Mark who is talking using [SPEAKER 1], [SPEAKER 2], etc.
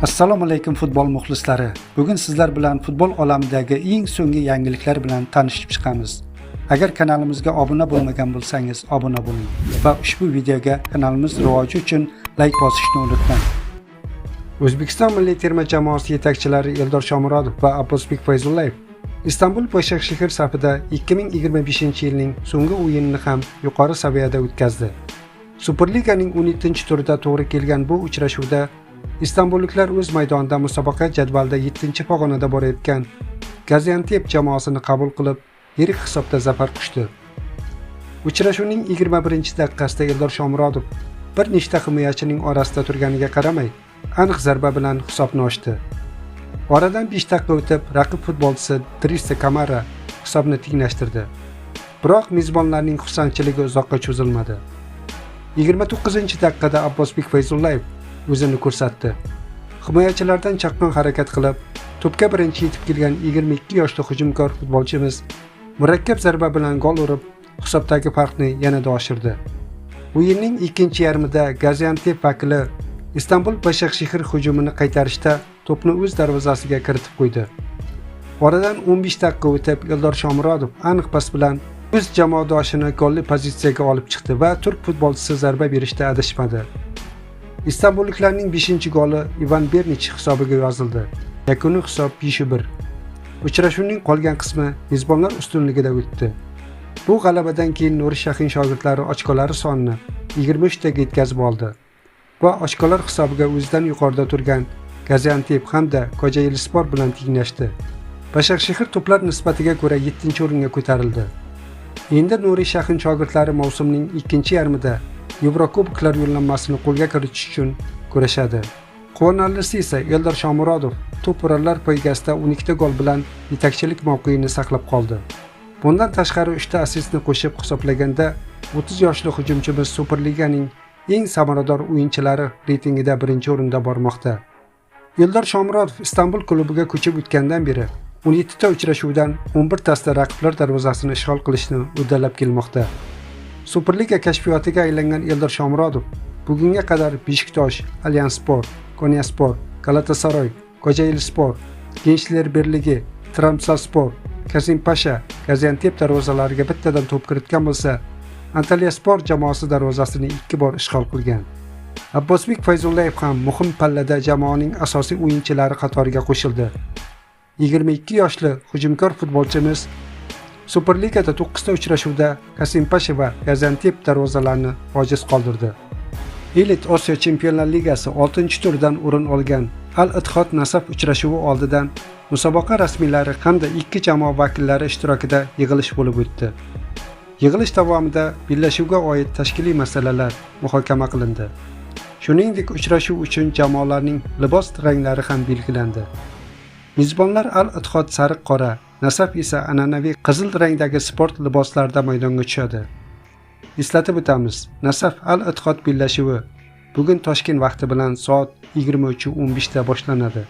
[SPEAKER 1] Assalomu alaykum futbol muxlislari. Bugun sizlar bilan futbol olamidagi eng so'nggi yangiliklar bilan tanishib chiqamiz. Agar kanalimizga obuna bo'lmagan bo'lsangiz, obuna bo'ling va ushbu videoga kanalimiz rivoji uchun layk bosishni unutmang. O'zbekiston milliy terma jamoasi yetakchilari Eldor Shomurodov va Abbosbek Fayzullayev Istanbul Başakşehir safida 2025-yilning so'nggi o'yinini ham yuqori saviyada o'tkazdi. Superliganing 17-turida to'g'ri kelgan bu uchrashuvda istanbulliklar o'z maydonida musobaqa jadvalida 7-pog'onada borayotgan Gaziantep jamoasini qabul qilib, yirik hisobda zafar quchdi. Uchrashuvning 21-daqiqasida Eldor Shomurodov bir nechta himoyachining orasida turganiga qaramay, aniq zarba bilan hisobni ochdi. Oradan 5 daqiqa o'tib, raqib futbolchisi Drissa Kamara hisobni tenglashtirdi. Biroq mezbonlarning xursandchiligi uzoqqa cho'zilmadi. 29-daqiqada Abbosbek Fayzullayev o'zini ko'rsatdi. Himoyachilardan chaqqon harakat qilib, to'pga birinchi yetib kelgan 22 yoshli hujumkor futbolchimiz murakkab zarba bilan gol urib, hisobdagi farqni yanada oshirdi. O'yinning ikkinchi yarmida Gaziantep vakili Istanbul Başakşehir hujumini qaytarishda to'pni o'z darvozasiga kiritib qo'ydi. Oradan 15 daqiqa o'tib, Eldor Shomurodov aniq pas bilan o'z jamoadoshini golli pozitsiyaga olib chiqdi va turk futbolchisi zarba berishda adashmadi. Istanbulliklarning 5-goli Ivan Bernich hisobiga yozildi. Yakuniy hisob 5-1. Uchrashuvning qolgan qismi mezbonlar ustunligida o'tdi. Bu g'alabadan keyin Nuri Shahin shogirdlari ochkolari sonini 23 taga yetkazib oldi va ochkolar hisobiga o'zidan yuqorida turgan Gaziantep hamda Kocaelispor bilan tenglashdi. Başakşehir to'plar nisbatiga ko'ra 7-o'ringa ko'tarildi. Endi Nuri Shahin shogirdlari mavsumning ikkinchi yarmida Yevrokuboklar yo'llanmasini qo'lga kiritish uchun kurashadi. Quvonarlisi esa Eldor Shomurodov to'p urarlar poygasida 12 ta gol bilan yetakchilik mavqeini saqlab qoldi. Bundan tashqari 3 ta assistni qo'shib hisoblaganda 30 yoshli hujumchimiz Superliganing eng samarador o'yinchilari reytingida birinchi o'rinda bormoqda. Eldor Shomurodov Istanbul klubiga ko'chib o'tgandan beri 17 ta uchrashuvdan 11 tasida raqiblar darvozasini ishg'ol qilishni uddalab kelmoqda. Superliga kashfiyotiga aylangan Eldor Shomurodov bugunga qadar Beshiktosh, Allianzspor, Konyaspor, Galatasaroy, Kocaelispor, Gençler Birligi, Trabzonspor, Kasimpasha, Gaziantep darvozalariga bittadan to'p kiritgan bo'lsa, Antalyaspor jamoasi darvozasini ikki bor ishg'ol qilgan. Abbosbek Fayzullayev ham muhim pallada jamoaning asosiy o'yinchilari qatoriga qo'shildi. 22 yoshli hujumkor futbolchimiz Superligada 9 ta uchrashuvda Kasimpasha va Gaziantep darvozalarini ojiz qoldirdi. Elit Osiyo Chempionlar Ligasi 6-turdan o'rin olgan Al Ittihod Nasaf uchrashuvi oldidan musobaqa rasmiylari hamda ikki jamoa vakillari ishtirokida yig'ilish bo'lib o'tdi. Yig'ilish davomida bellashuvga oid tashkiliy masalalar muhokama qilindi. Shuningdek, uchrashuv uchun jamoalarning libos ranglari ham belgilandi. Mezbonlar Al Ittihod sariq qora, Nasaf esa an'anaviy qizil rangdagi sport liboslarida maydonga tushadi. Eslatib o'tamiz, Nasaf Al Ittihod bellashuvi bugun Toshkent vaqti bilan soat 23:15 da boshlanadi.